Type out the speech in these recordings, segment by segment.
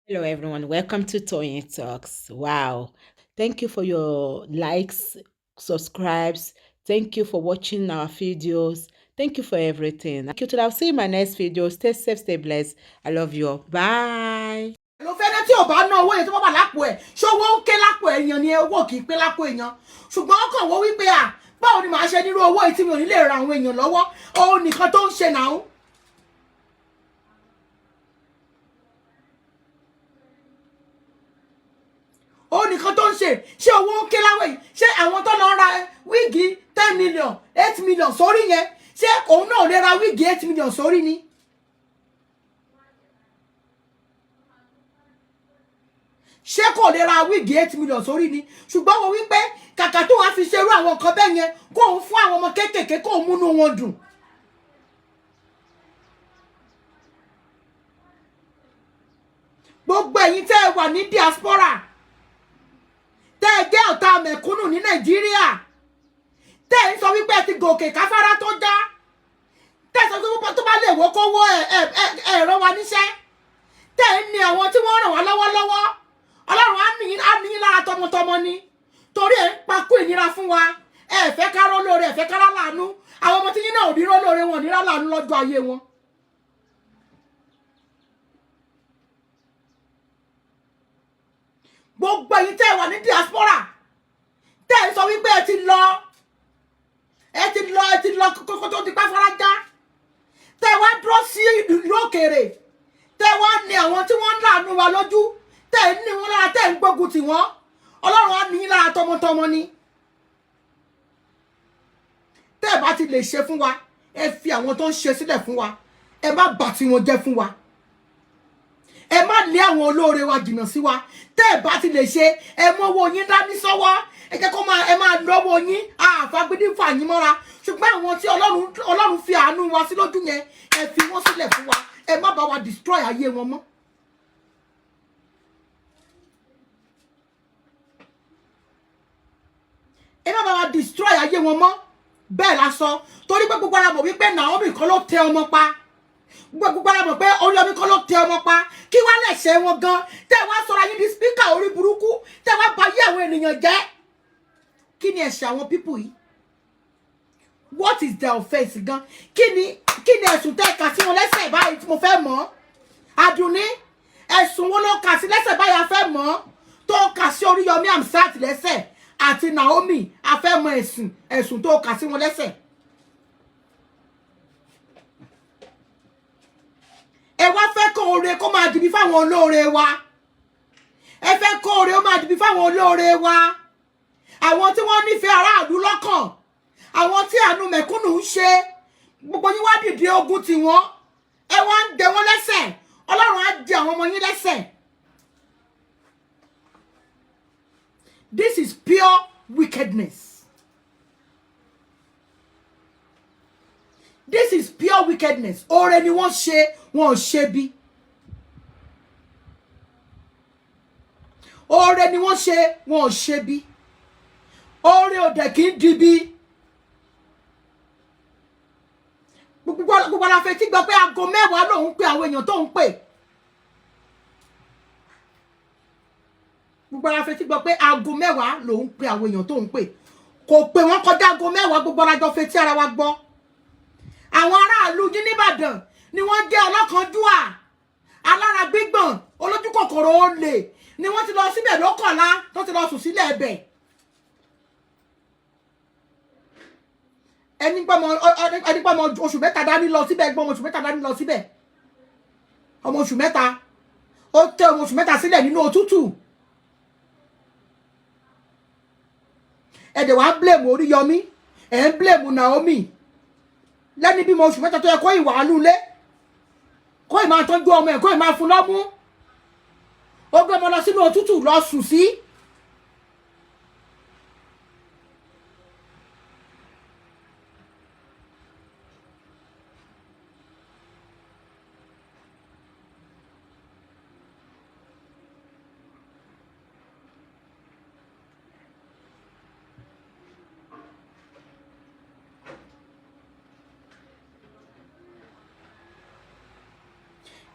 Hello everyone, welcome to Toyeen Talks. Wow. Thank you for your likes, subscribes. Thank you for watching our videos. Thank you for everything. Thank you till I'll see you in my next video. Stay safe, stay blessed. I love you all. Bye. Ló fẹ́ ná tí ò bá ná owó yẹn tó bá wà lápò ẹ̀, ṣówó ń ké lápò èèyàn ni? Owó kì í pé lápò èèyàn, ṣùgbọ́n ọkàn wọ́n wípé, à, báwo ni màá ṣe nírú owó yìí tí mi ò ní lè ra àwọn èèyàn lọ́wọ́? Òun nìkan tó ń ṣe nàá. Òun nìkan tó ń ṣe. Ṣé owó ń ké láwọ̀ yìí? Ṣé àwọn tó lọ ra wig 10 million, 8 million sórí yẹn, ṣé òun náà lè ra wig 8 million sórí ni? Ṣé kò lè ra wig 8 million sórí ni? Ṣùgbọ́n wọ́n wí pé kàkà tó wàá fi ṣerú àwọn nǹkan bẹ́ẹ̀ yẹn, kó òun fún àwọn ọmọ kéékèèké, kó òun múnú wọn dùn. Gbogbo ẹ̀yin tẹ́ ẹ wà ní diaspora, tẹ́ ẹ jẹ́ ọ̀tá mẹ̀kúnnù ní Nàìjíríà, tẹ́ ẹ ń sọ wípé ẹ ti gòkè káfárá tó já, tẹ́ ẹ sọ pé tó bá lè wó kówó ẹ ẹ ẹ rán wa níṣẹ́, tẹ́ ẹ ń ní àwọn tí wọ́n ràn wá lọ́wọ́lọ́wọ́, Ọlọ́run á níyín lára tọmọtọmọ ni, torí ẹ ń pakú ìnira fún wa. Ẹ fẹ́ ká rọ́ lóore, ẹ fẹ́ ká rá láàánú. Àwọn ọmọ tí yín náà ò ní rọ́ lóore, wọn ò ní rá láàánú lọ́jọ́ ayé wọn. Gbogbo ẹ̀yin tẹ́ ẹ wà ní diaspora, tẹ́ ẹ sọ wípé ẹ ti lọ, ẹ ti lọ, ẹ ti lọ kókó tó ti pàfárá já, tẹ́ ẹ wá dúró sí ìlú òkèèrè, tẹ́ ẹ wá ní àwọn tí wọ́n ń láàánú wa lójú, tẹ́ ẹ ní wọn lára, tẹ́ ẹ ń gbógun tì wọ́n, Ọlọ́run á ní yín lára tọmọtọmọ ni. Tẹ́ ẹ bá ti lè ṣe fún wa, ẹ fi àwọn tó ń ṣe sílẹ̀ fún wa. Ẹ má bà tí wọn jẹ́ fún wa. Ẹ má lé àwọn olóore wa jìnnà sí wa. Tẹ́ ẹ bá ti lè ṣe, ẹ mú owó yín dání sọ́wọ́. Ẹ jẹ́ kó máa, ẹ máa lọ́wọ́ yín, àfagídí fà yín mọ́ra. Ṣùgbọ́n àwọn tí Ọlọ́run fi àánú wa sí lójú yẹn, ẹ fi wọ́n sílẹ̀ fún wa. Ẹ má bá wa destroy ayé wọn mọ́. Ẹ má bá wa destroy ayé wọn mọ́. Bẹ́ẹ̀ la sọ, torí pé gbogbo ara mọ̀ wípé Naomi kọ́ ló tẹ ọmọ pa. Gbogbo ara mọ̀ pé Oríyọmí kọ́ ló tẹ ọmọ pa. Kí wá lẹ̀ṣẹ̀ wọn gan tẹ́ wá sọ̀rọ̀ ayé di speaker orí burúkú, tẹ́ wá bà ayé àwọn ènìyàn jẹ́? Kí ni ẹ̀ṣẹ̀ àwọn people yìí? What is their offence gan? Kí ni ẹ̀sùn tẹ́ kà sí wọn lẹ́sẹ̀ báyìí tí mo fẹ́ mọ̀? Àdùnní, ẹ̀sùn wo ló kà sí lẹ́sẹ̀ báyìí? A fẹ́ mọ̀. Tó kà sí Oríyọmí Hamzat lẹ́sẹ̀ àti Naomi, a fẹ́ mọ̀ ẹ̀sùn tó kà sí wọn lẹ́sẹ̀. Ẹ wá fẹ́ kó oore kó máa dìbí fáwọn olóore wa. Ẹ fẹ́ kó oore ó máa dìbí fáwọn olóore wa, àwọn tí wọ́n nífẹ̀ẹ́ aráàlú lọ́kàn, àwọn tí àánú mẹ̀kúnnù ń ṣe. Gbogbo yín wá dìde ogun tì wọ́n, ẹ wá ń dẹ wọ́n lẹ́sẹ̀. Ọlọ́run á dẹ àwọn ọmọ yín lẹ́sẹ̀. This is pure wickedness. This is pure wickedness. Oore ni wọ́n ṣe, wọn ò ṣe bí. Oore ni wọ́n ṣe, wọn ò ṣe bí. Oore ò dẹ̀ kí ń di bí. Gbogbo la fetí gbọ́ pé aago 10 lòun pe àwọn èèyàn tó ń pè. Gbogbo la fetí gbọ́ pé aago 10 lòun pe àwọn èèyàn tó ń pè. Kò pè wọ́n kọjá aago 10. Gbogbo la jọ fetí ara wa gbọ́. Àwọn aráàlú yín nìbàdàn ni wọ́n jẹ́ ọlọ́kànjúà, alára gbígbọ̀n, olójú kòkòrò, olè ni wọ́n ti lọ síbẹ̀ lọ́kọ̀ọ́lá tó ti lọ sùn sílẹ̀ ẹ̀bẹ̀. Ẹni gbọ́mọ oṣù 3 dání lọ síbẹ̀, gbọ́mọ oṣù 3 dání lọ síbẹ̀. Ọmọ oṣù 3, ó tẹ ọmọ oṣù 3 sílẹ̀ nínú òtútù. Ẹ dẹ̀ wá ń blame Oríyọmí, ẹ̀ ń blame Naomi. Lẹ́ni bímọ oṣù 3 tó yẹ kó ìwà àánú lé, kó ì máa tọ́jú ọmọ ẹ̀, kó ì máa fún lọ́mú, ó gbé ọmọ lọ sínú òtútù lọ sùn sí.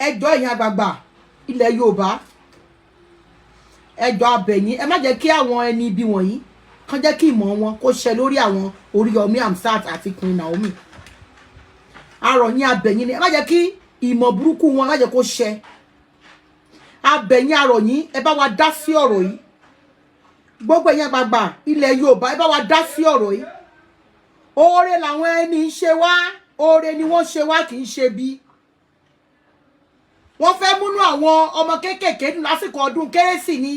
Ẹjọ́, ẹ̀yin àgbààgbà ilẹ̀ Yorùbá. Ẹ jọ̀ọ́, a bẹ̀ yín, ẹ má jẹ́ kí àwọn ẹni ibi wọ̀nyí kàn jẹ́ kí ìmọ̀ wọn kó ṣẹ lórí àwọn Oríyọmí Hamzat àti Queen Naomi. A rọ̀ yín, a bẹ̀ yín ni, ẹ má jẹ́ kí ìmọ̀ burúkú wọn, má jẹ́ kó ṣẹ. A bẹ̀ yín, a rọ̀ yín, ẹ bá wa dá sí ọ̀rọ̀ yìí. Gbogbo ẹ̀yin àgbààgbà ilẹ̀ Yorùbá, ẹ bá wa dá sí ọ̀rọ̀ yìí. Oore làwọn ẹni ń ṣe wá, oore ni wọ́n ṣe wá, kì í ṣe bí wọ́n fẹ́ múnú àwọn ọmọ kéékèèké dùn lásìkò ọdún Kérésì ni,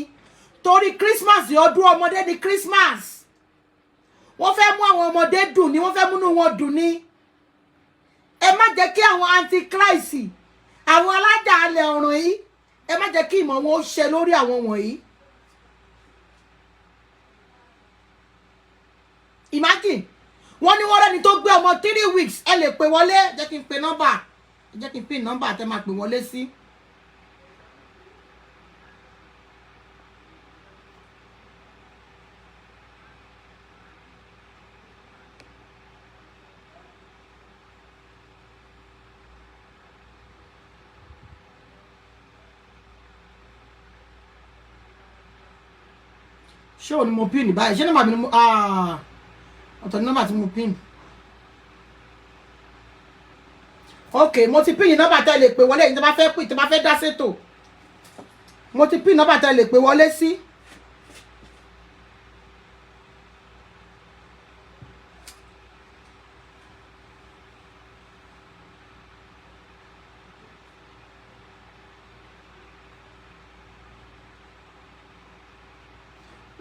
torí Christmas, ọdún ọmọdé ni Christmas. Wọ́n fẹ́ mú àwọn ọmọdé dùn ni, wọ́n fẹ́ múnú wọn dùn ni. Ẹ má jẹ́ kí àwọn antichrist, àwọn aládàálẹ̀ ọ̀ràn yìí, ẹ má jẹ́ kí ìmọ̀ wọn ó ṣe lórí àwọn wọ̀nyí. Imagine, wọ́n ní wọ́n rẹ́ni tó gbé ọmọ 3 weeks. Ẹ lè pè wọlé, jẹ́ kí n pe nọ́mbà, jẹ́ kí n pín nọ́mbà tẹ́ máa pè wọlé sí. Ṣé òun ni mo pin báyìí? Ṣé nọ́mbà mi ni mo? Ọ̀tọ̀ ní nọ́mbà tí mo pin. Ok, mo ti pin nọ́mbà tẹ́ lè pè wọlé yìí, tó bá fẹ́ pè, tó bá fẹ́ dá sétò. Mo ti pin nọ́mbà tẹ́ lè pè wọlé sí.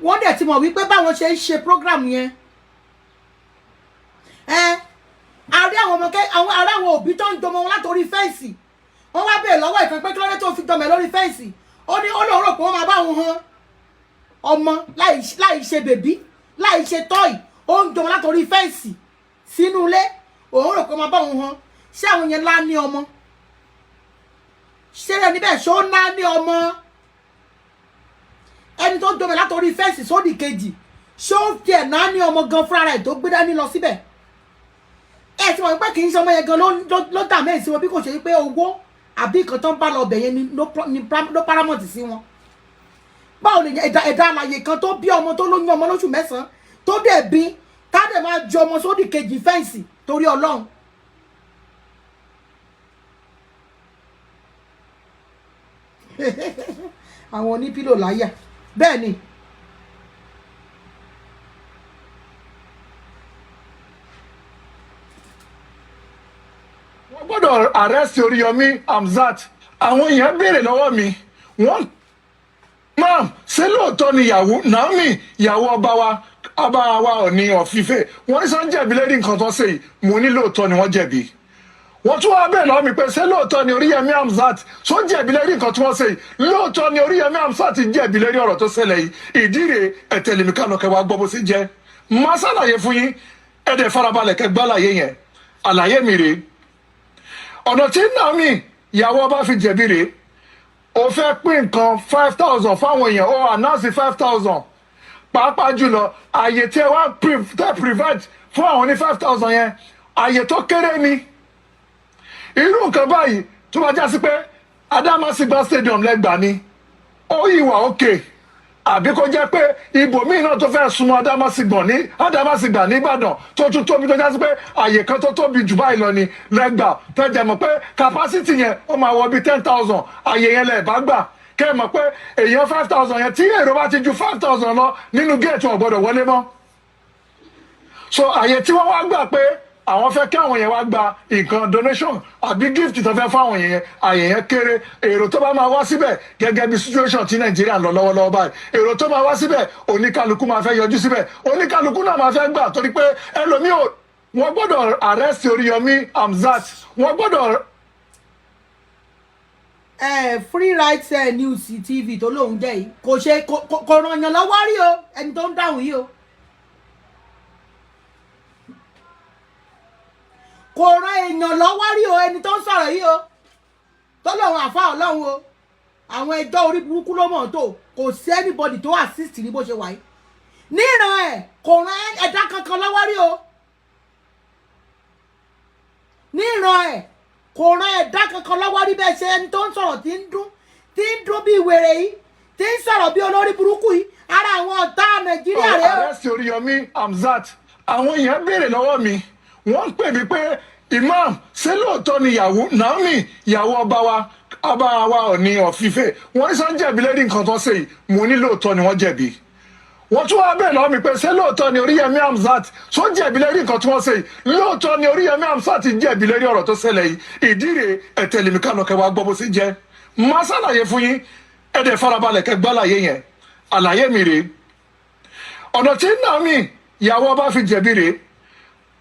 Wọ́n dẹ̀ ti mọ̀ wípé báwọn ṣe ń ṣe program yẹn, ẹ a rí àwọn ọmọ kẹ, àwọn ará, àwọn òbí tó ń jọmọ wọn látòrí fence. Wọ́n wá bèèrè lọ́wọ́ ìkan pé kí ló dé tó fi jọmọ ẹ lórí fence. Ó ní ó lóun rò pé wọ́n máa bá òun han ọmọ láì ṣe baby, láì ṣe toy. Ó ń jọmọ látòrí fence sínú ilé, òun rò pé wọ́n máa bá òun han. Ṣé àwọn yẹn lá ní ọmọ? Ṣé ẹni bẹ́ẹ̀ ṣó ná ní ọmọ? Ẹni tó jọmọ látòrí fence sódì kejì, ṣó tiẹ̀ ná ní ọmọ gan fúnra rẹ̀ tó gbé dání lọ síbẹ̀? Ẹ ti mọ̀ pé kì í ṣe ọmọ yẹn gan ló dà mẹ́rin sí wọn, bí kò ṣe pé owó àbí nǹkan tó ń bá lọ ọbẹ̀ yẹn ni ló paramount sí wọn. Báwo ni ẹ̀dá alàyè kan tó bí ọmọ, tó lóyún ọmọ lóṣù 9, tó dẹ̀ bí, tá dẹ̀ máa ju ọmọ sódì kejì fence torí Ọlọ́run? Àwọn onípìlò láyà bẹ́ẹ̀ ni. Wọ́n gbọ́dọ̀ arrest Oríyọmí Hamzat. Àwọn èèyàn béèrè lọ́wọ́ mi, wọ́n mam, ṣé lóòótọ́ ni ìyàwó Naomi, ìyàwó ọba wa Ọọ̀ni of Ifẹ̀, wọ́n ní sọ́n jẹ̀bi lérí nǹkan tó ṣe yìí? Mo ní lóòótọ́ ni wọ́n jẹ̀bi. Wọ́n tún wá béèrè lọ́wọ́ mi pé ṣé lóòótọ́ ni Oríyọmí Hamzat ṣó jẹ̀bi lérí nǹkan tí wọ́n ṣe yìí? Lóòótọ́ ni Oríyọmí Hamzat jẹ̀bi lérí ọ̀rọ̀ tó ṣẹlẹ̀ yìí. Ìdí rèé, ẹ tẹ̀lé mi kánú kẹ́ wá gbọ́ bó ṣe jẹ́. Má ṣàlàyé fún yín, ẹ dẹ̀ farabalẹ̀ kẹ́ gbọ́ àlàyé yẹn. Àlàyé mi rèé. Ọ̀nà tí Naomi, ìyàwó ọba, fi jẹ̀bi rèé. Ó fẹ́ pín nǹkan 5,000 fáwọn èèyàn, ó announce 5,000. Pàápàá jùlọ, àyè tí ẹ wá tẹ́ prevent fún àwọn ní 5,000 yẹn, àyè tó kéré ni. Irú nǹkan báyìí, tó bá já sí pé Adamasingba Stadium lẹ́gbàá ni, ó yìí wà òkè, àbí kó jẹ́ pé ibòmíì náà tó fẹ́ súnmọ́ Adamasingba ní Adamasingba nìbàdàn, tó tún tóbi, tó já sí pé àyè kan tó tóbi jù báyìí lọ ni lẹ́gbàá, tẹ́jẹ̀ mọ̀ pé capacity yẹn ó máa wọ bíi 10,000, àyè yẹn lẹ̀ bá gbà, kẹ́ ẹ mọ̀ pé èèyàn 5,000 yẹn, tí èrò bá ti ju 5,000 lọ nínú gate, wọn gbọ́dọ̀ wọlé mọ́. So àyè tí wọ́n wá gbà pé àwọn fẹ́ kí àwọn yẹn wá gba nǹkan donation àbí gift tó fẹ́ fáwọn yẹn, àyè yẹn kéré. Èrò tó bá máa wá síbẹ̀, gẹ́gẹ́ bí situation tí Nàìjíríà ń lọ lọ́wọ́lọ́wọ́ báyìí, èrò tó máa wá síbẹ̀, oníkálukú máa fẹ́ yọjú síbẹ̀, oníkálukú náà máa fẹ́ gbà, torí pé ẹlòmíì ò. Wọ́n gbọ́dọ̀ arrest Oríyọmí Hamzat, wọ́n gbọ́dọ̀ Free Right News TV tó lóun jẹ́ yìí, kò ṣe kò ràn yàn lọ́wọ́ rí o. Ẹni tó ń dáhùn yìí o, kò ràn èèyàn lọ́wọ́ rí o. Ẹni tó ń sọ̀rọ̀ yìí o, tó lóun àfa Ọlọ́run o, àwọn ẹjọ́ orí burúkú ló mọ̀ tó. Kò sí anybody tó assist ní bó ṣe wà yìí níran ẹ̀, kò ràn ẹ̀dá kankan lọ́wọ́ rí o. Níran ẹ̀, kò ràn ẹ̀dá kankan lọ́wọ́ rí. Bẹ́ẹ̀ ṣe ẹni tó ń sọ̀rọ̀ tí ń dún, tí ń dún bíi wèrè yìí. Tí ń sọ̀rọ̀ bí olórí burúkú yìí, ara àwọn ọ̀tá Nàìjíríà rèé o. Arrest Oríyọmí Hamzat. Àwọn èèyàn béèrè lọ́wọ́ mi, wọ́n ń pè mí pé, "Imam, ṣé lóòótọ́ ni ìyàwó Naomi, ìyàwó ọba wa Ọọ̀ni of Ifẹ̀, wọ́n ní sọ́n jẹ̀bi lórí nǹkan tó ṣe yìí?" Mo ní lóòótọ́ ni wọ́n jẹ̀bi. Wọ́n tún wá bèèrè lọ́wọ́ mi pé, ṣé lóòótọ́ ni Oríyọmí Hamzat tó jẹ̀bi lórí nǹkan tí wọ́n ṣe yìí? Lóòótọ́ ni Oríyọmí Hamzat jẹ̀bi lórí ọ̀rọ̀ tó ṣẹlẹ̀ yìí. Ìdí rèé, ẹ tẹ̀lé mi kálọ kẹ́ wá gbọ́ bó ṣe jẹ́. Má ṣàlàyé fún yín, ẹ dẹ̀ farabalẹ̀ kẹ́ gbọ́ àlàyé yẹn. Àlàyé mi rèé: ọ̀nà tí Naomi, ìyàwó ọba, fi jẹ̀bi rèé.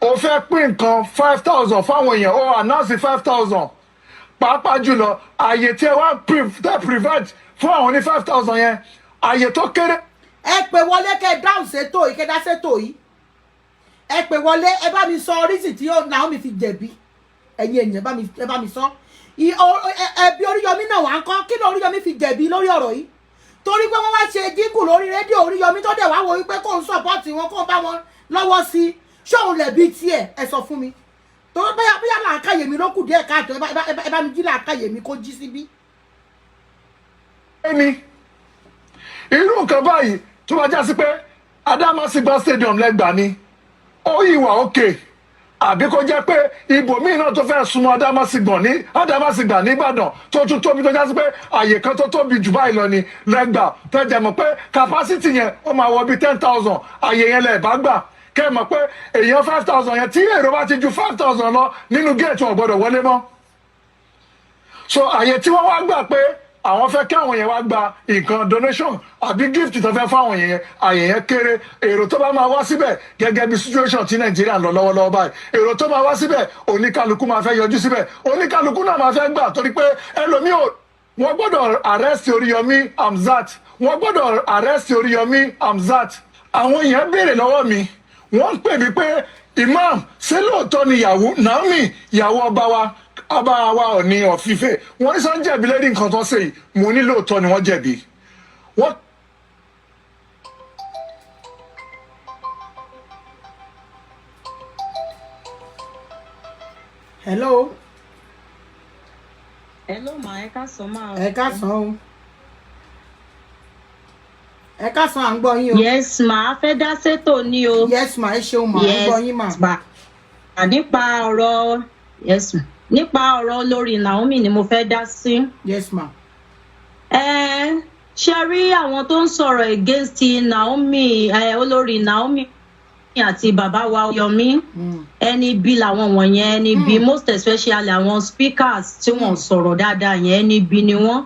Ó fẹ́ pín nǹkan 5,000 fáwọn èèyàn, ó announce 5,000. Pàápàá jùlọ, ààyè tí ẹ wá tẹ́ prevent fún àwọn ní 5,000 yẹn, ààyè tó kéré. Ẹ pè wọlé kẹ́ dáhùn sétò yìí, kẹ́ dá sétò yìí. Ẹ pè wọlé, ẹ bá mi sọ orísì tí Naomi fi jẹ̀bi. Ẹ̀yin èèyàn, ẹ bá mi sọ. Ẹbí Oríyọmí náà wà ń kọ́. Kí ló Oríyọmí fi jẹ̀bi lórí ọ̀rọ̀ yìí? Torí pé wọ́n wá ṣe jíngù lórí rédíò, Oríyọmí tó dẹ̀ wá wo wípé kó ń support wọn, kó ń bá wọn lọ́wọ́ sí i, ṣóun lẹ̀bi tiẹ̀? Ẹ sọ fún mi, torí bóyá làákàyè mi ló kù díẹ̀ káàtó. Ẹ bá mi jí làákàyè mi kó jí síbí. Ní irú nǹkan báyìí, tó bá já sí pé Adamasingba Stadium lẹ́gbàá ni, ó yìí wà òkè, àbí kó jẹ́ pé ibòmíì náà tó fẹ́ súnmọ́ Adamasingba ní Adamasingba nìbàdàn tó tún tóbi, tó já sí pé àyè kan tó tóbi jù báyìí lọ ni lẹ́gbàá, tó jẹ́ mọ̀ pé capacity yẹn ó máa wọ bíi 10,000, àyè yẹn lẹ̀ bá gbà, kẹ́ ẹ mọ̀ pé èèyàn 5,000 yẹn, tí èrò bá ti ju 5,000 lọ nínú gate, wọn gbọ́dọ̀ wọlé mọ́. So àyè tí wọ́n wá gbà pé àwọn fẹ́ kí àwọn yẹn wá gba nǹkan donation àbí gift tó fẹ́ fáwọn yẹn, àyè yẹn kéré. Èrò tó bá máa wá síbẹ̀, gẹ́gẹ́ bí situation tí Nàìjíríà ń lọ lọ́wọ́lọ́wọ́ báyìí, èrò tó máa wá síbẹ̀, oníkálukú máa fẹ́ yọjú síbẹ̀, oníkálukú náà máa fẹ́ gbà, torí pé ẹlòmíì ò. Wọ́n gbọ́dọ̀ arrest Oríyọmí Hamzat. Wọ́n gbọ́dọ̀ arrest Oríyọmí Hamzat. Àwọn èèyàn béèrè lọ́wọ́ mi, wọ́n ń pè mí pé, "Imam, ṣé lóòótọ́ ni ìyàwó Naomi, ìyàwó ọba wa Ọọ̀ni of Ifẹ̀, wọ́n ní sọ́n jẹ̀bi lórí nǹkan tó ṣe yìí?" Mo ní lóòótọ́ ni wọ́n jẹ̀bi. Wọ́n Hello. Hello ma, ẹ káàsán ma. Ẹ káàsán o, ẹ káàsán, à ń gbọ́ yín o. Yes ma, a fẹ́ dá sétò ní o. Yes ma, ẹ ṣeun ma, à ń gbọ́ yín ma. Yes ma, nípa ọ̀rọ̀, yes ma, nípa ọ̀rọ̀ olórí Naomi ni mo fẹ́ dá sí. Yes ma. Ẹ ṣe rí àwọn tó ń sọ̀rọ̀ against Naomi, olórí Naomi àti bàbá wa Yomi, ẹni bí làwọn wọ̀nyẹn, ẹni bí, most especially àwọn speakers tí wọ́n sọ̀rọ̀ dáadáa yẹn, ẹni bí ni wọ́n.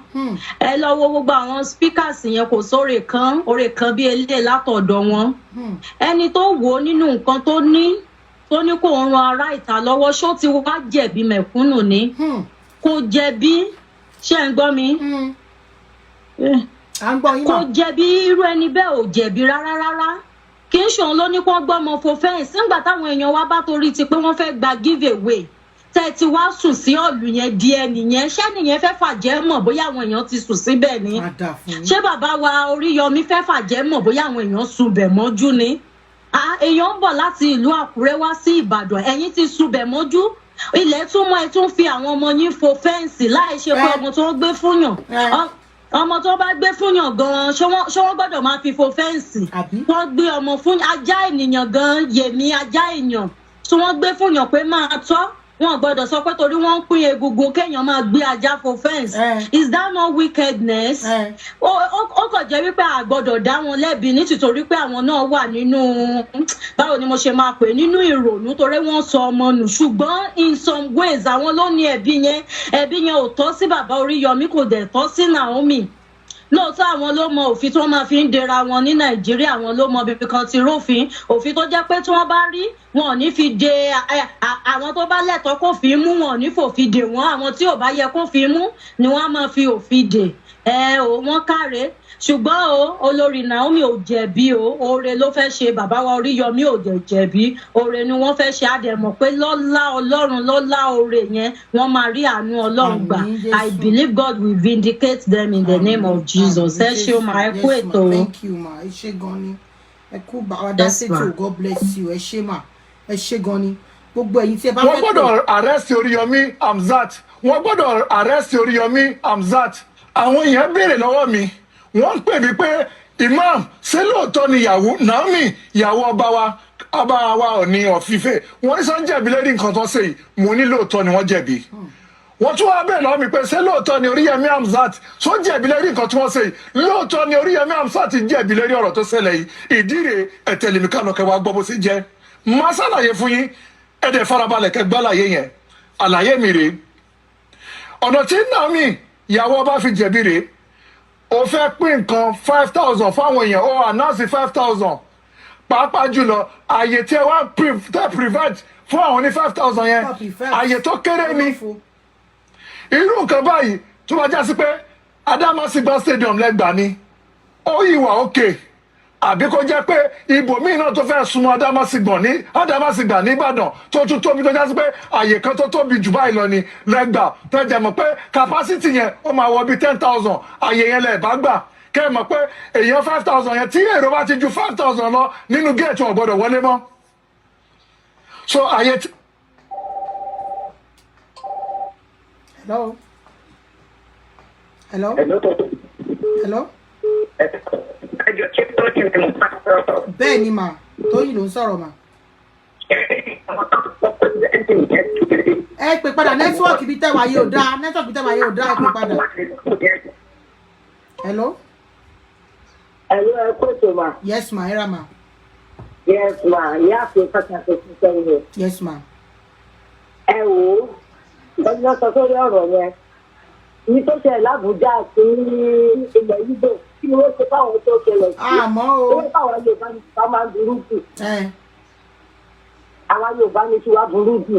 Ẹ lọ wo gbogbo àwọn speakers yẹn, kò sóore kan, oore kan bí eléyìí látọ̀dọ̀ wọn. Ẹni tó wò ó nínú nǹkan tó ní, tó ní kó ń ran ará ìta lọ́wọ́, ṣó ti wá jẹ̀bi mẹ̀kúnnù ni? Kò jẹ̀bi. Ṣé ń gbọ́ mi? À ń gbọ́ yín Kò mà. jẹ̀bi. Irú ẹni bẹ́ẹ̀ ò jẹ̀bi rárá rárá. Kì í ṣòun ló ní kó gbọ́mọ fo fence. Nígbà táwọn èèyàn wá bá torí ti pé wọ́n fẹ́ gba give away, tẹ́ ti wá sùn sí ọ̀lù yẹn di ẹnìyẹn, ṣé nìyẹn fẹ́ fàjẹ́ mọ̀ bóyá àwọn èèyàn ti sùn síbẹ̀ ni? Á dà fún yín. Ṣé bàbá wa Oríyọmí fẹ́ fàjẹ́ mọ̀ bóyá àwọn èèyàn sùn bẹ̀ mọ́jú ni? Ah, èèyàn ń bọ̀ láti ìlú Àkúrẹ́ wá sí Ìbàdàn, ẹ̀yin ti sùn bẹ̀ mọ́jú, ilẹ̀ tún mọ́, ẹ tún fi àwọn ọmọ yín fo fence láì ṣe pé ọmọ tó ń gbé fúnyàn, ọmọ tó bá gbé fúnyàn gan-an, ṣé wọ́n gbọ́dọ̀ máa fi fo fence? Àbí? Wọ́n gbé ọmọ fún ajá ènìyàn gan-an, yèmí ajá èèyàn tí wọ́n gbé fúnyàn pé máa tọ́, wọn gbọ́dọ̀ sọ pé torí wọ́n ń pín egungun kéèyàn máa gbé ajá fo fence. Is that not wickedness? Ó kàn jẹ́ wípé a gbọ́dọ̀ dá wọn lẹ́bi, nítorí pé àwọn náà wà nínú, báwo ni mo ṣe máa pè, nínú ìrònú torí wọ́n sọ ọmọ nù. Ṣùgbọ́n in some ways, àwọn ló ní ẹ̀bi yẹn. Ẹ̀bi yẹn ò tọ́ sí bàbá Oríyọmí, kò dẹ̀ tọ́ sí Naomi. Lóòótọ́, àwọn ló mọ òfin tí wọ́n máa fi ń dera wọn ní Nàìjíríà, àwọn ló mọ ibi kan ti rófin, òfin tó jẹ́ pé tí wọ́n bá rí wọn ò ní fi de àwọn tó bá lẹ́tọ̀ọ́ kó fi mú, wọn ò ní fòfin dè wọ́n. Àwọn tí ò bá yẹ kó fi mú ni wọ́n á máa fi òfin dè. Ẹ ò wọ́n káre. Ṣùgbọ́n o, olórí Naomi ò jẹ̀bi o. Oore ló fẹ́ ṣe. Bàbá wa Oríyọmí ò dẹ̀ jẹ̀bi. Oore ni wọ́n fẹ́ ṣe. Àdẹ̀mọ̀ pé lọ́lá Ọlọ́run, lọ́lá oore yẹn, wọ́n máa rí àánú Ọlọ́run gbà. Àmín, Jésù. I believe God will vindicate them in the name of Jesus. Ẹ ṣé o máa, ẹ kú Yes, ma. ètò o. Thank you ma, ẹ ṣé gan ni, ẹ kú bá wa dá Yes, sétò. ma. God bless you. Ẹ ṣé ma, ẹ ṣé gan ni. Gbogbo ẹ̀yin tí ẹ bá Wọ́n fẹ́ pè gbọ́dọ̀ arrest Oríyọmí Hamzat. Wọ́n gbọ́dọ̀ arrest Oríyọmí Hamzat. Àwọn èèyàn béèrè lọ́wọ́ mi. Wọ́n ń pè mí pé, "Imam, ṣé lóòótọ́ ni ìyàwó Naomi, ìyàwó ọba wa, ọba wa Ọọ̀ni of Ifẹ̀, wọ́n ní sọ́n jẹ̀bi lórí nǹkan tó ṣe yìí?" Mo ní lóòótọ́ ni wọ́n jẹ̀bi. Wọ́n tún wá bẹ́ẹ̀ lọ́wọ́ mi pé, ṣé lóòótọ́ ni Oríyọmí Hamzat tó jẹ̀bi lórí nǹkan tí wọ́n ṣe yìí? Lóòótọ́ ni Oríyọmí Hamzat jẹ̀bi lórí ọ̀rọ̀ tó ṣẹlẹ̀ yìí. Ìdí rèé, ẹ tẹ̀lé mi kánú kẹ́ wá gbọ́ bó ṣe jẹ́. Má ṣàlàyé fún yín, ẹ dẹ̀ farabalẹ̀ kẹ́ gbọ́ àlàyé yẹn. Àlàyé mi rèé: ọ̀nà tí Naomi, ìyàwó ọba, fi jẹ̀bi rèé. Ó fẹ́ pín nǹkan 5,000 fáwọn èèyàn, ó announce 5,000. Pàápàá jùlọ, àyè tí ẹ wá tẹ́ prevent fún àwọn ní 5,000 yẹn, àyè tó kéré ni. Irú nǹkan báyìí, tó bá já sí pé Adamasingba Stadium lẹ́gbàá ni, ó yìí wà òkè, àbí kó jẹ́ pé ibòmíì náà tó fẹ́ súnmọ́ Adamasingba ní Adamasingba ní Ìbàdàn, tó tún tóbi, tó já sí pé àyè kan tó tóbi jù báyìí lọ ni lẹ́gbàá, tó jẹ́ mọ̀ pé capacity yẹn ó máa wọ bí 10,000, àyè yẹn lẹ̀ bá gbà, kẹ́ ẹ mọ̀ pé èèyàn 5,000 yẹn, tí èrò bá ti ju 5,000 lọ nínú géètì, wọn gbọ́dọ̀ wọlé mọ́. So àyè tí. Hello, hello. Hello. Hello. Ẹjọ, ṣé Tóyìn ni mo bá sọ̀rọ̀? Bẹ́ẹ̀ ni mà, Tóyìn ló ń sọ̀rọ̀ mà. Àwọn tó sọ pé ẹ̀sìn yẹn ti Ẹ pè padà, network ibi tẹ́wàá yóò dáa, network ibi tẹ́wàá yóò dáa, ẹ pè padà. Hello. Hello, ẹ kó ètò mà. Yes ma, ẹ ra ma. Yes ma, ìyá àfi pàtàkì fún sẹ́yìn. Yes ma. Ẹ wò ó, ọjọ́ sọ sórí ọ̀rọ̀ yẹn. Ní tó ṣẹlẹ̀ l'Ábùjá àti ilẹ̀ Ìgbò, kí ni wọ́n ṣe fáwọn tó ṣẹlẹ̀ sí? Àmọ́ o. Ó fáwọn Yorùbá ní tiwa máa ń burú jù. Ẹ. Àwa Yorùbá ní tiwa burú jù.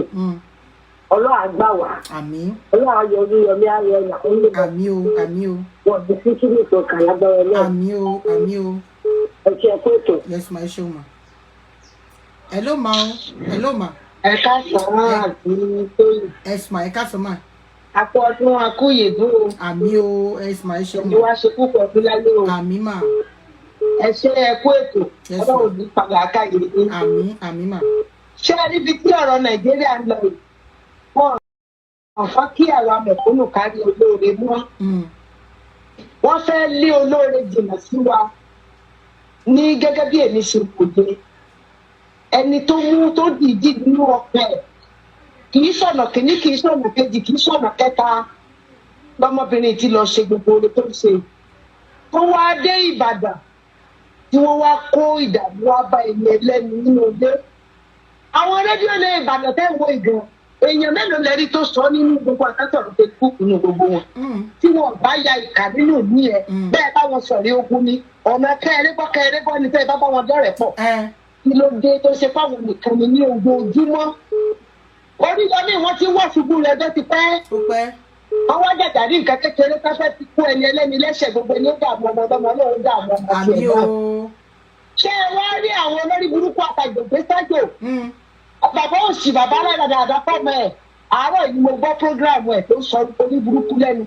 Ọlọ́run á gbà wá. Àmín. Ọlọ́run á yọ Oríyọmí, á yọ ọ̀nà Àmín o, àmín o. Wọ́n ti fi kí ní ìtọ́ka lágbára náà. Àmín o, àmín o. Ẹ ṣe, ẹ kó ètò. Yes ma, ẹ ṣeun ma. Hello ma o, hello ma. Ẹ káàsán, àti Tóyìn. Yes ma, ẹ káàsán ma. Akú ọdún, akúyèdún o. Àmín o, yes ma, ẹ ṣeun Ẹni ma. wá ṣe púpọ̀ ọdún láyé o. Àmín ma. Ẹ ṣe, ẹ kú ètò. Yes, Ọlọ́run ní padà káyé ní. Àmín, àmín ma. Ṣé ẹ níbi tí ọ̀rọ̀ Nàìjíríà ń lọ yìí, wọn ò fẹ́ kí àwa mẹ̀kúnnù kárí olóore mọ́. Wọ́n fẹ́ lé olóore jìnnà sí wa ní. Gẹ́gẹ́ bí èmi ṣe kò dé, ẹni tó mú tó dìídì nínú ọkọ ẹ̀, kì í sọ̀nà kìíní, kì í sọ̀nà kejì, kì í sọ̀nà kẹta lọmọbìnrin ti lọ ṣe gbogbo oore tó ń ṣe, tó wá dé Ìbàdàn, tí wọ́n wá kó ìdààmú wá bá ẹni ẹlẹ́ni nínú ilé. Àwọn rédíò lé Ìbàdàn tẹ́ ń wo ìgàn, èèyàn mélòó lẹ́rí tó sọ nínú gbogbo àtàtọ̀rọ̀ Facebook nínú gbogbo wọn tí wọn bá ya ìkà nínú ìlú yẹn? Bẹ́ẹ̀ bá wọn sọ̀rí ogun ni ọ̀nà kẹrẹ́bọ́ kẹrẹ́bọ́ ni tẹ́ ẹ bá bá wọn dọ́rẹ̀ẹ́ pọ̀. Kí ló dé tó ṣe fáwọn nìkan ni ní ojoojúmọ́? Oríyọmí, wọn ti wá ṣubú rẹ̀ ọjọ́ ti pẹ́. Ó pẹ́. Wọ́n wá jàjà ní nǹkan kékeré káfẹ́ ti kú ẹni ẹlẹ́ni lẹ́sẹ̀. Gbogbo ẹni ó dààmú ọmọ ọlọ́mọ, Ọlọ́run dààmú ọmọ Àmín tiẹ̀ náà. o. Ṣé ẹ wá rí àwọn olórí burúkú àtàgbègbè sájò, bàbá òsì, bàbá aládàáda fọmọ ẹ? Àárọ̀ yìí mo gbọ́ program ẹ̀ tó sọ orí burúkú lẹ́nu.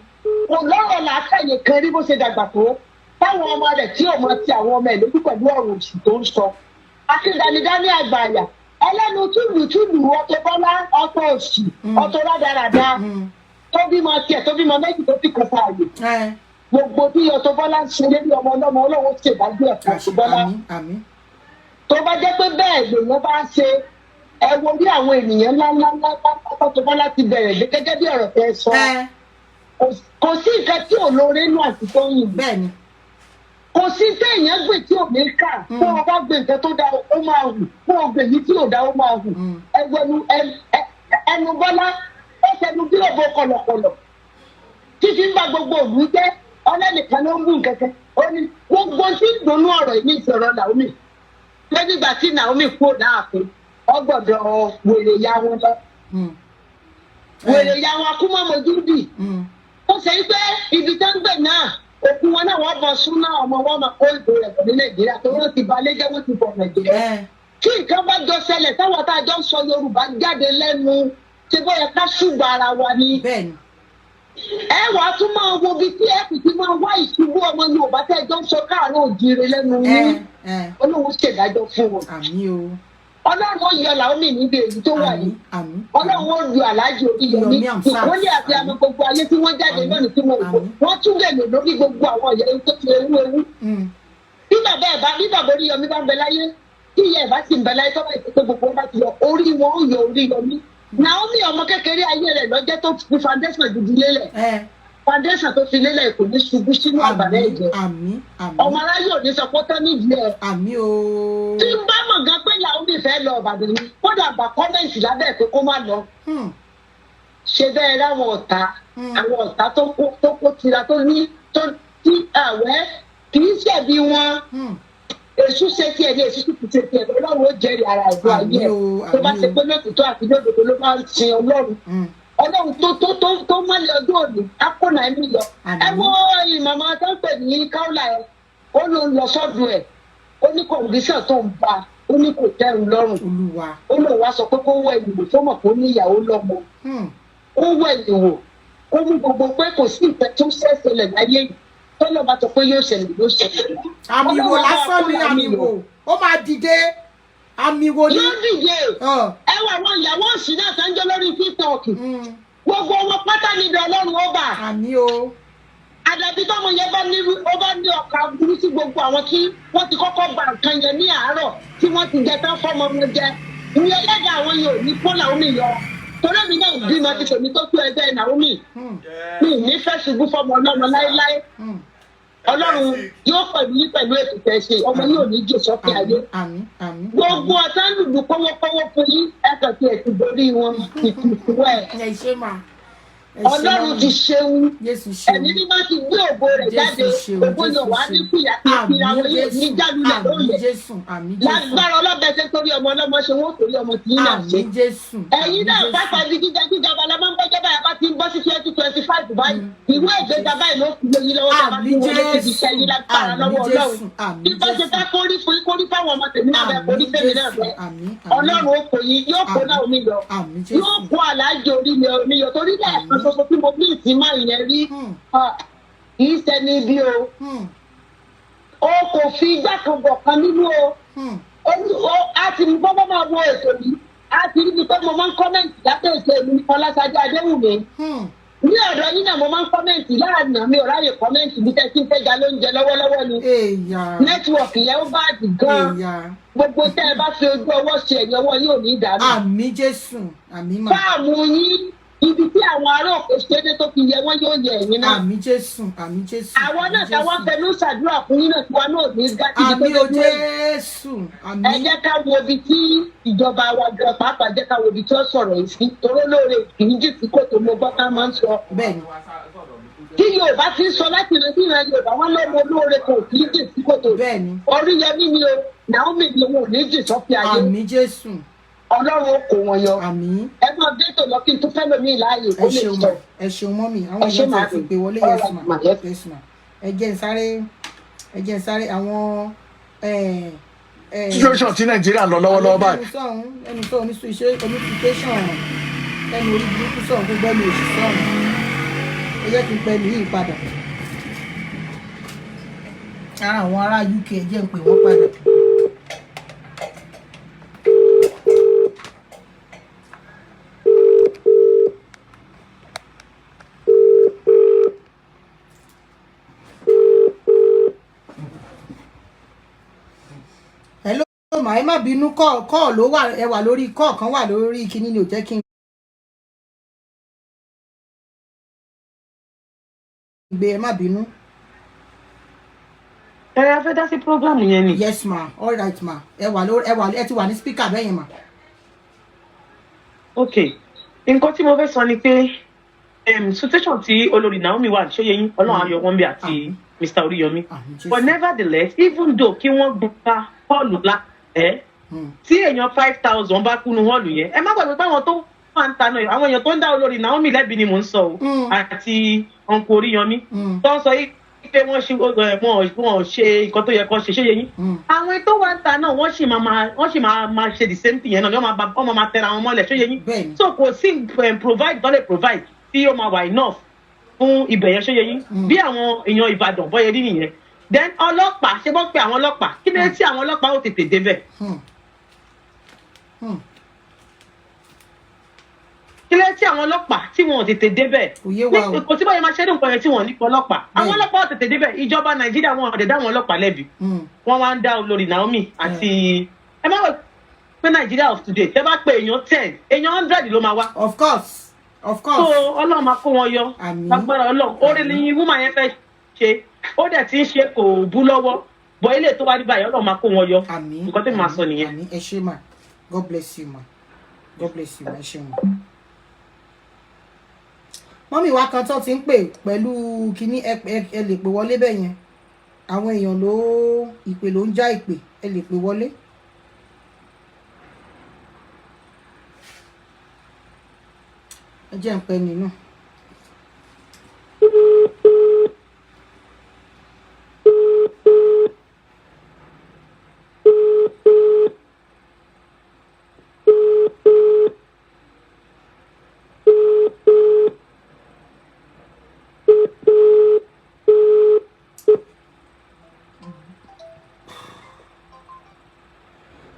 Kò lọ́rọ̀ làákàyè kan rí bó ṣe dàgbà tó, táwọn ọmọ rẹ̀ tí ò mọ ti àwọn ọmọ ẹ̀ lójú pẹ̀lú ọ̀rọ̀ òsì tó ń sọ. Akíndanidání àgbàyà ẹlẹ́nu túlùtúlù, Auto Bọ́lá, Auto òsì, Auto rádaràda, tó bímọ tiẹ̀, tó bímọ méjì, tó fi kàn fààyè. Gbogbo bí Auto Bọ́lá ń ṣe lérí ọmọ ọlọ́mọ, Ọlọ́run ṣèdájọ́ ẹ̀fọ́ Auto Bọ́lá. Àmín, àmín. Tó bá jẹ́ pé bẹ́ẹ̀ lèèyàn bá ń ṣe, ẹ wo bí àwọn ènìyàn ńlá ńlá ńlá ńlá tó bá láti bẹ̀rẹ̀ dé, gẹ́gẹ́ bí ọ̀rọ̀ tẹ́ sọ. Kò sí nǹkan tí ò lóore nù àti Tóyìn. Bẹ́ẹ̀ ni. Kò sí téèyàn gbè tí ò ní kà. Kó o bá gbé nǹkan tó dáa, ó máa hù. Kó o gbè yìí tí ò dáa, ó máa hù. Ẹgbẹnu ẹnu Bọ́lá, ó fẹnu bí òbó kọ̀lọ̀kọ̀lọ̀ títí ń bá gbogbo òlú jẹ́. Ọlẹ́nìkan ló ń bù kẹ̀kẹ́. Ó ní gbogbo tí ń dunnú ọ̀rọ̀ yìí ní ìṣòro Naomi lẹ́gbẹ̀gbà tí Naomi kúrò láàfin, ó gbọ́dọ̀ wèrè ya wọn lọ, wèrè ya wọn akúmọ̀mọ́júdì. Ó ṣe pé ibi tó ń gbè náà, òkú wọn náà, wọ́n bọ súná ọmọ wọn máa kó ìbò rẹ̀ bọ̀ ní Nàìjíríà tó wọ́n ti balẹ̀ jẹ́, wọ́n ti bọ̀ Nàìjíríà. Kí nǹkan bá jọ ṣẹlẹ̀, táwọn tá a jọ ń sọ Yorùbá jáde lẹ́nu, ṣe bóyá ká ṣùgbọ́n ara wa ni. Bẹ́ẹ̀ ni. Ẹ wàá tún máa wo ibi tí ẹ sì ti máa wá ìṣubú ọmọ Yorùbá tẹ́ ẹ jọ ń sọ káàárọ̀ òjìire lẹ́nu ní. Olóhùn ṣèdájọ́ fún wọn. Àmín o. Ọlọ́run ó yọ Naomi níbi èyí tó wà Àmín. yìí. Àmín. Ọlọ́run ó yọ Aláàjì Oríyọmí. Yomi Hamzat. Ìkólé àti Àmín. àmọ́ gbogbo ayé tí wọ́n jáde Àmín. lónìí tí wọ́n kó Àmín. wọ́n tún lè lò lórí gbogbo àwọn ìyá tó ti ewu ewu. Bí bàbá ẹ̀ bá, bí bàbá Oríyọmí bá ń bẹ láyé, tí ìyá ẹ̀ bá sì ń bẹ láyé, tọ́ba ìpè gbogbo wọn bá ti yọ orí wọn, ó yọ Oríyọmí. Naomi, ọmọ kékeré ayé rẹ̀ lọ́jẹ́ tó fi foundation gidi lélẹ̀. Foundation tó fi lélẹ̀ kò ní ṣubú sínú àbàrẹ̀ ẹ̀jẹ̀. Àmín, àmín. Ọmọ aráyé ò ní sọ pé ó tán nídìí ẹ̀. Àmín o. Tí n bá mọ̀ gan pé Naomi fẹ́ lọ Ìbàdàn ni, kódà bá comment lábẹ́ pé kó má lọ. Ṣe bẹ́ẹ̀ ráwọn ọ̀tá, àwọn ọ̀tá tó kó tira tó ní tó tí àwẹ́ kì í ṣẹ̀bi wọn. Èṣù ṣe tiẹ̀ ní èṣù sì ṣe tiẹ̀, Ọlọ́run ó jẹ́rìí ara ìlú ayé Àmín ẹ̀ o, tó bá àmín ṣe o. pé lótìtọ́ àti lódodo ló máa ń sin Ọlọ́run. Ọlọ́run tó mọ́lẹ̀ ọdún òní á kó Naomi lọ. Àmín. Ẹ wo ìmọ̀mọ́ tó ń pè ní káúlà ẹ, ó ló ń lọ sọ́dún ẹ̀, ó ní condition tó ń bá, ó ní kò tẹ́rù lọ́rùn. Olúwa. Ó lóun wá sọ pé kó wọ ìwò tó mọ̀ kó níyàwó lọ́mọ, kó wọ ìwò, kó mú gbogbo pé kò sí ìfẹ́ tó ṣẹ̀ṣẹ̀lẹ̀ láyé yìí, tọ́lọ́ bá sọ pé yóò ṣẹlẹ̀, yóò ṣẹlẹ̀. Àmì wò Ọlọ́run á lásán kó ni Naomi àmì yọ. wò ó máa dìde, àmì wò ni. Yóò dìde. Ẹ wà àwọn ìyàwó òsì náà sanjọ́ lórí TikTok, gbogbo wọn pátá níbi Ọlọ́run ó bà. Àmín o. Àdàbí tọmọ yẹn bá ní, ó bá ní ọkà burú sí gbogbo àwọn tí wọ́n ti kọ́kọ́ gba nǹkan yẹn ní àárọ̀ tí wọ́n ti jẹ tán fọ́mọ wọn jẹ ní ẹlẹ́dàá, àwọn yẹn ò ní kó Naomi yọ, torí èmi náà bímọ ti tèmi tó tó ẹgbẹ́ Naomi. Mi ì ní fẹ́ ṣubú fọmọ ọlọ́mọ láéláé. Ọlọ́run yóò pẹ̀lú yín pẹ̀lú ètò tẹ̀ ṣe, ọmọ yóò ní jò sọ́kè ayé. Àmín, àmín. Gbogbo ọ̀tá lùlù kọ́wọ́kọ́wọ́ fún yín, ẹ kàn tí ẹ ti borí wọn ìtùtù ẹ̀. Ẹ ṣé mà, ẹ ṣé Ọlọ́run mà. ti ṣeun. Jésù ṣeun. Ẹ̀mí mímọ́ ti gbé ògo rẹ̀ jáde. Jésù ṣeun. Ògo yóò Jésù wá ní ṣeun. kùyà kí àwọn Àmín. yóò ní Jésù. jálulẹ̀ Àmín. lóye. Jésù, àmín Jésù. Lágbára ọlọ́bẹ ṣe torí ọmọ ọlọ́mọ ṣe, wọ́n torí ọmọ tí yín náà ṣe. Àmín Jésù. Ẹ̀yin Àmín náà Jésù. pápá ibi gíga gíga bala máa ń bọ́jọ́ báyìí, bá ti ń bọ́ sí 2025 báyìí, ìwé ìgbéga báyìí ló fi lé yín lọ́wọ́ tá a bá ti Àmín wọlé síbi Jésù. iṣẹ́ yín lágbára Àmín lọ́wọ́ Jésù. Ọlọ́run. Àmín Bí bá ṣe Jésù. fẹ́ kórí fún kórí fáwọn ọmọ tèmi náà bẹ́ẹ̀, kórí Àmín fẹ́mi náà Jésù. bẹ́ẹ̀. Àmín, àmín. Ọlọ́run ó kò yín, yóò kó Àmín. Naomi lọ, Àmín yóò Jésù. kó Aláàjì orí mi omi yọ, torí lẹ́ẹ̀kan Àmín. ṣoṣo tí mo bí ìsín máa yẹn rí, ah, kì í ṣẹni bí o, o kò fi igbá kan bọ̀ kan nínú o. Ó a ti mú bọ́bọ́ máa wo ètò yìí, a ti rí mi pé mo máa ń comment lábẹ́ ètò èmi Fọláṣadé Adéwùmí ní ọ̀dọ̀ yín náà. Mo máa ń comment láàánú, mi ò ráyè comment bí tẹ́ tí ń fẹ́ ga lóúnjẹ lọ́wọ́lọ́wọ́ ni. Èèyà. Network yẹn ó bad gan. Èèyà. Gbogbo tẹ́ ẹ bá fi ojú ọwọ́ ṣe, ẹ̀yìn ọwọ́ yóò ní ìdánù. Àmín Jésù, àmín mà. Farm yín, ibi tí àwọn ará òkè ṣe é dé tó fi yẹ wọ́n, yóò yẹ ẹ̀yin náà. Àmín Jésù, àmín Jésù. Àwọn náà Àmín táwọn Jésù. fẹnu ṣàdúrà fún yín náà, tiwa náà ní gá síbi tó Àmín dé o dúró yìí. Jésù. Ẹ Àmín. jẹ́ ká wo ibi tí ìjọba wa gan pàápàá, jẹ́ ká wo ibi tí ó sọ̀rọ̀ yìí sí, toró lóore kì í jì sí kòtò, mo gbọ́ ká máa ń sọ. Tí Yorùbá ti ń sọ láti ìran sí ìran Yorùbá, wọn lọ́mọ olóore kò kì í jì sí kòtò. Oríyọmí ni o, Naomi ni wọn ò ní jì sọ́fì ayé. Àmín Jésù. Ọlọ́run ó kó wọn yọ. Àmín. Ẹ máa dé tò lọ kí n tún fẹ́ lómi láàyè Ẹ kó lè ṣeun sọ. mà, ẹ ṣeun mummy. Àwọn Ẹ ṣé èèyàn màá ti mi. pè wọlé. All Yes right, ma. ma. Yes. Yes ma. Ẹ jẹ́ n sáré, ẹ jẹ́ n sáré àwọn Situation tí Nàìjíríà ń lọ lọ́wọ́lọ́wọ́ báyìí. Ẹnu sọ̀hún, ẹnu sọ̀hún, oníṣu iṣẹ́ oníṣu ẹnu orí burúkú sọ̀hún, gbogbo ẹnu òṣì sọ̀hún. Ẹ jẹ́ kí n pẹ́ nìyí padà. Ara àwọn ará UK, ẹ jẹ́ n pè wọ́n padà. Hello ma, ẹ má bínú, kọ́ ló wà, ẹ wà lórí kọ́ kan, wà lórí kinní ni ò jẹ́ kí n gbé, ẹ má bínú. Ẹ a fẹ́ dá sí program yẹn ni. Yes ma, all right ma, ẹ wà lórí, ẹ wà, ẹ ti wà ní speaker bẹ́ẹ̀ yẹn ma. Ok, nǹkan tí mo fẹ́ sọ ni pé situation tí olórí Naomi wà, ṣóye yín, Ọlọ́run ayọ̀ wọn bí àti Mr Oríyọmí, but nevertheless, even though kí wọ́n gba hall la ẹ tí èèyàn 5,000 bá kúnú hall yẹn, ẹ má gbàgbé pé àwọn tó wà ń ta náà, àwọn èèyàn tó ń dá olórí Naomi lẹ́bi ni mò ń sọ o, àti uncle Oríyọmí tó ń sọ yìí pé wọ́n ṣe wọ́n ṣe nǹkan tó yẹ kó ṣe, ṣóye yín, àwọn tó wà ń ta náà, wọ́n sì máa ṣe the same thing yẹn náà ni, wọ́n máa tẹra wọn mọ́lẹ̀, ṣóye yín? So kò sí provide tó lè provide tí ó máa wà enough fún ibẹ̀ yẹn, ṣóye yín, bí àwọn èèyàn Ìbàdàn bọ́yẹ rí nìyẹn. Then ọlọ́pàá ṣé wọ́n pe àwọn ọlọ́pàá, kí ni tí àwọn ọlọ́pàá ò tètè débẹ̀? Kí ló tí àwọn ọlọ́pàá tí wọn ò tètè débẹ̀? Kò yé wa o. Kò sí báyìí máa ṣẹ́dùn nǹkan yẹn tí wọn ò ní pọ̀ ọlọ́pàá. Àwọn ọlọ́pàá ò tètè débẹ̀. Ìjọba Nàìjíríà, wọn ò dẹ̀ dá àwọn ọlọ́pàá lẹ́bi. Wọ́n wá ń dá olórí Naomi àti, ẹ má wọ pé Nàìjíríà of today, tẹ́ bá pé èèyàn 10, èèyàn 100 ló máa wá. Of course, of So course. Ọlọ́run máa kó wọn yọ. Àmín. Lágbára Ọlọ́run. Orí ni woman yẹn fẹ́ ṣe, ó dẹ̀ ti ń ṣe, kò bú lọ́wọ́ bọ̀. Ilé tó wá rí báyìí, Ọlọ́run máa kó wọn yọ. Àmín. Nǹkan tó máa sọ nìyẹn. Àmín. Ẹ ṣé mà. God bless you, ma. God bless you, ma. Ẹ ṣé mà. Mummy wa kan tó ti ń pè pẹ̀lú kínní, ẹ lè pè wọlé bẹ́ẹ̀ yẹn. Àwọn èèyàn ló ìpè, ló ń já ìpè. Ẹ lè pè wọlé. Ẹ jẹ́ ń pẹ́ nínú.